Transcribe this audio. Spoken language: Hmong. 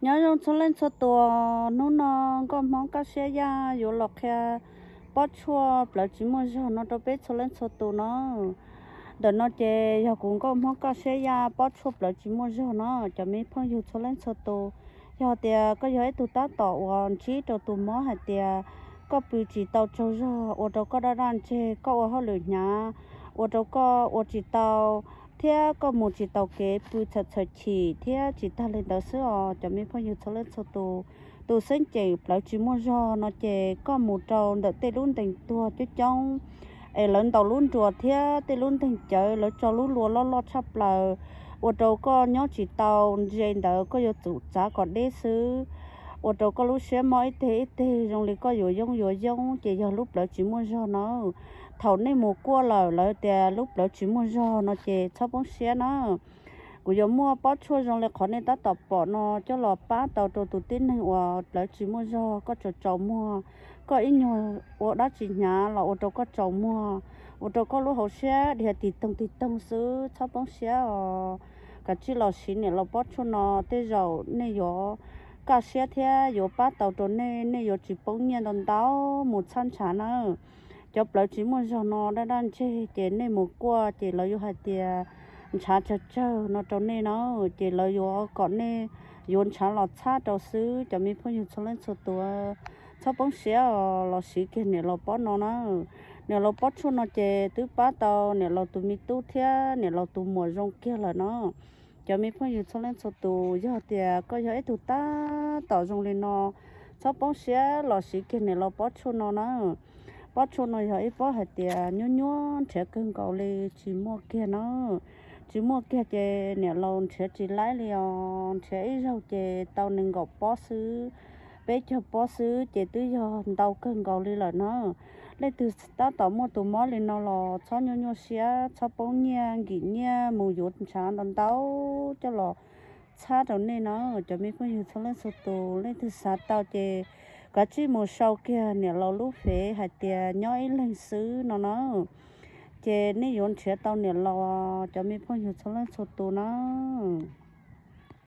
Nyob zoo txhua leej txhua tus, hnub no Nkauj Hmoob Kaj Siab Yaj yuav los qhia pob tshuaj plawv tsis muaj zog no rau peb txhua leej txhua tus no. Ntawm no ces yog kuv Nkauj Hmoob Kaj Siab Yaj pob tshuaj plawv tsis muaj zog no, cov me phooj ywg txhua leej txhua tus. Yog tias koj yog ib tug tab tom uas ntsib rau tus mob hais tias koj pw tsis tau tsaug zog, ua rau koj daj daj ntseg, koj ua hauj lwm hnyav, ua rau koj ua tsis tau, thiab koj mus tsis tau kev, pw txhawm txhawm chim thiab tsis tag li ntawd xwb os, cov me phooj ywg txhua leej txhua tus. Tus xeeb ceem plawv tsis muaj zog no ces koj mus rau ntawm tej lub ntees tuag coob coob, es lawv ntaus lub nruas thiab tej lub ntees cawv lawv tso lub lua loj loj tshaj plaws, ua rau koj nyob tsis tau, ze ntawd koj yuav tsum txav kom deb xwb, ua rau koj lub siab mob ib teg ib teg zoo li koj yuav yoob yuav yoob ces yog lub plawv tsis muaj zog na. Thaum nej mus kuaj lawm lawv tias lub plawv tsis muaj zog no ces txhob poob siab na. Kuv yuav muaj pob tshuaj zoo li qhov nej tab tom pom no coj los pab tau rau tus tib neeg uas plawv tsis muaj zog, koj tsaus tsaus muag, koj ib nyuag ua dab tsi hnyav los ua rau koj tsaus muag, ua rau koj lub hauv siab dhia tig toog tig toog xwb, txhob poob siab os. Kav tsij los siv niam laus pob tshuaj no, tej zaum nej yuav kaj siab thiab yuav pab tau rau nej, nej yuav tsis poob nyiaj ntau ntau mus txhab ntshav na. Cov plawv tsis muaj zog no daj daj ntseg ces nej mus kuaj ces lawv yuav hais tias ntshav tsawg tsawg no rau nej na, ces lawv yuav kom nej yuav ntshav los txhab rau xwb, cov me phooj ywg txhua leej txhua tus. Txhob poob siab os, los siv kiag niam laus pob no na. Niam laus pob tshuaj no ces twb pab tau niam laus tus me tub thiab niam laus tus muam zoo kiag lawm no. Cov me phooj ywg txhua leej txhua tus, yog tias koj yog ib tug tab tom zoo li no, txhob poob siab los siv kiag niam laus pob tshuaj no na. Pob tshuaj no yog ib pob hais tias nyuaj nyuaj nrhiav kawg nkaus li, tsis muaj kiag na. Tsis muaj kiag ces niam laus nrhiav tsis laib li os, nrhiav ib zaug ces tau nees nkaum pob xwb, peb caug pob xwb ces twb yog ntau kawg nkaus li lawm na. Leej twg tab tom muaj tus mob li no los txhob nyuaj nyuaj siab, txhob poob nyiaj nkim nyiaj mus yuav ntshav ntau ntau coj los txhab rau nej na. Cov me phooj ywg txhua leej txhua tus, leej twg xav tau ces kav tsij mus sau kiag niam laus lub fev hais tias nyob ib leeg xwb no na, ces nej yuav nrhiav tau niam laus, cov me phooj ywg txhua leej txhua tus na.